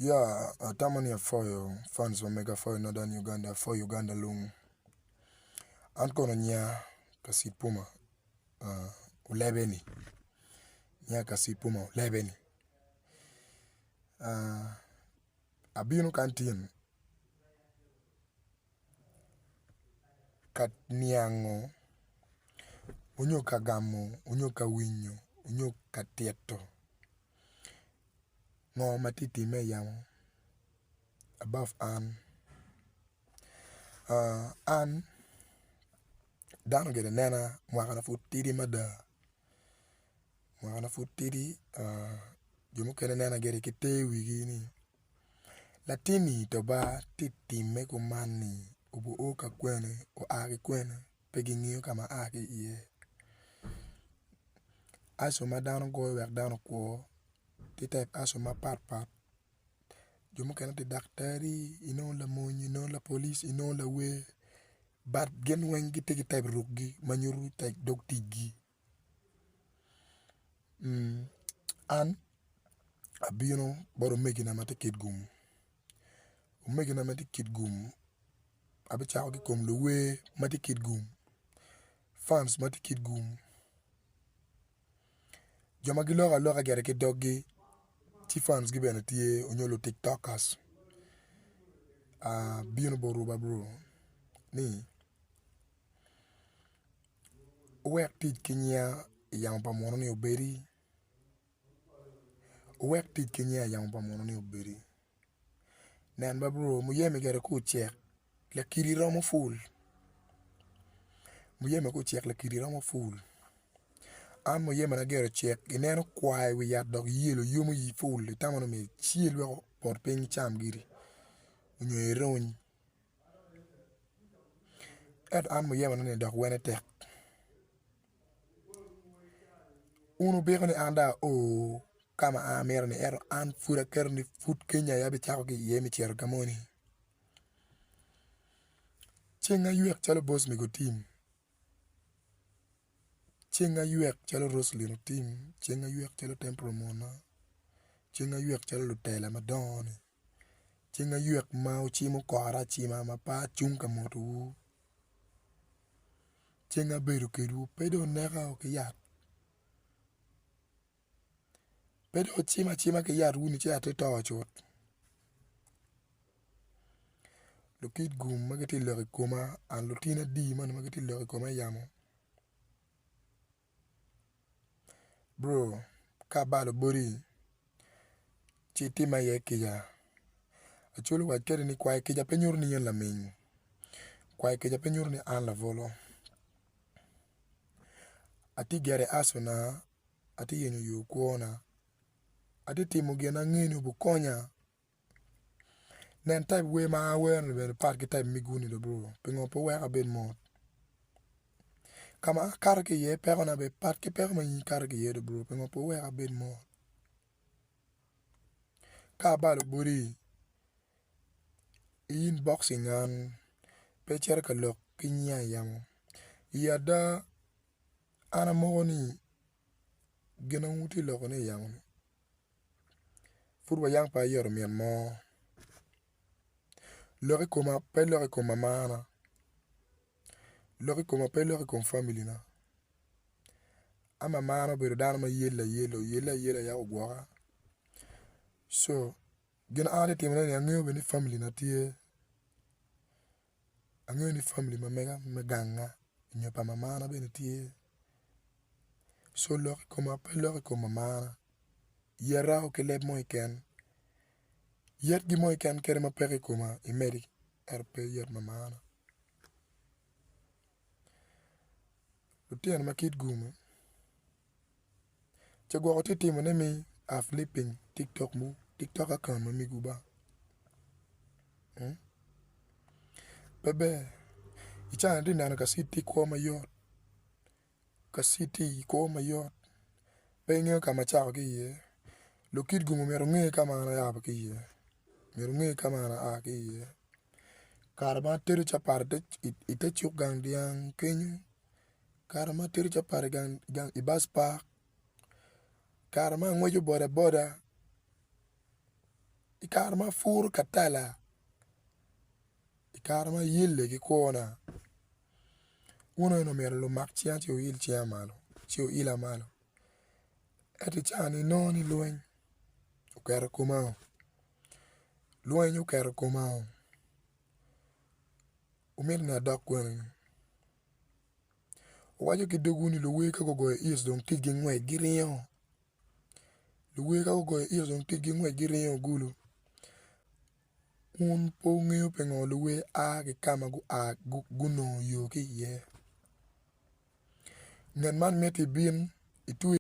Ya atamo ni apwoyo fans ma mega apwoyo Northern Uganda apwoyo Uganda lung an kono nyinga Kacit Puma olebe-ni nyinga Kacit Puma olebe-ni abino kany tin ka niango nyo ka gamo nyo ka winyo nyo ka tito Ngo ma tye ka timme i yamo above an an dano gire nena mwakana pud tidi mada mwakana pud tidi jo mukene nena gire ki ter wigi ni latinni to ba tye ka timme kuman ni oo ka kwene oa ki kwene pe gingeyo ka ma aa ki iye aco ma dano goyo wek dano okwo tye type aco mapatpat jo mukene tye daktari inongo lamony inongo lapolic inongo lawer but gin weng gitye ki type rukgi ma nyuto type dog ticgi an abino bot omegina ma tye kitgum omegina ma tye kitgum abicako ki i kom luwer ma tye kitgum fans ma tye kitgum jo ma giloko aloka gire ki doggi ci fans gi bene tye nyo lu tiktokers abino botwu ba bro ni wuwek tic ki nyinga i yamo pa munu ni obedi wuwek tic ki nyinga i yamo pa munu ni obedi Nen ba bro muyeme gire ka ocek lakidi romo pul muyeme ka ocek lakidi romo pul an muyemena gire ocek ineno kwar i wi yat dok yelo yomo ii pul itamo ni myero icel wek opot piny icam giri nyo iruny ento an muyemena ni dok wene tek Wun wubiko ni an dong ao ka ma an amito ni ento an pud aketo ni pud keny aye abicako ki iye me cito ka moni ceng aywek calo boc mego tim ceng aywek calo Roselyn otim ceng aywek calo Temple omona ceng aywek calo lutela madongo-ni ceng aywek ma wucimo kora acima ma pe acung ka motowu. Ceng abedo kedwu pe dong wuneka ki yat pe dong wucima acima ki yat wunu ci atye to cut lukit gum ma gitye ka lok i koma and lutino adi moni ma gitye ka lok i koma i yamo bro ka abalo boti ci itima iye kica Acholi owaco kwede ni kwayo kica pe nyuto ni in laming kwayo kica pe nyuto ni an labwolo atye gire acona atye yenyo yo kwona atye timo gin ma angeyo ni obikonya Nen type wer ma awero ni bene pat ki type miguni do bro pingo pe wuweko abed mot ka ma akato ki iye pekona bene pat ki peko ma in ikato ki iye do bro pingo pe wuweko abed mot ka abalo boti i inboxing an pe icito ka lok ki nyinga i yamo i ada an amoko ni gin ma wutye ka lokone i yamo ni Pud wa yang pe ayeto min mo lok i koma pe lok i kom mamana lok i koma pe lok i kom familina ama mamana obedo dano ma yelle ayela oyelle ayela yaka ogwoka co gin an atye ka timone ni angeyo bene ni familina tye Angeyo ni famili ma mega me ganga nyo pa mamana bene tye co lok i koma pe lok i kom mamana yeta ki leb mo keken yet gin mo keken kadi ma peke i koma imedi ento pe iyet mamana lutino ma kitgi Ce gwoko tye timone mi afliping tiktok mu tiktok akaunt ma mego ba pe ber i caa ni atye ka neno kacit tye kwo mayot kacit tye kwo mayot pe ingeyo ka ma acako ki iye lukit gum myero wunge ka ma an aa ki iye myero wunge ka ma an aa ki iye kare ma atedo capat ite cuk gang dyang kenyo. Kare ma atedo capat i bac pak, kare ma angweco boda boda. I kare ma apuro katala, i kare ma ayelle ki kwona, wun aye onongo myero lumak cinga ci wuil cinga malo ci wuila malo ento i caa-ni inongo ni lweny oketo komao, lweny oketo komao wumito ni adok kwene? Wuwaco ki dogwu ni luwer ka gugoyo ic dong ticgi ngwec giringo luwer ka gugoyo ic dong ticgi ngwec giringo gulu wun pe wungeyo pingo luwer a ki ka ma gua gunongo yo ki iye ngat man miti ibin itwe.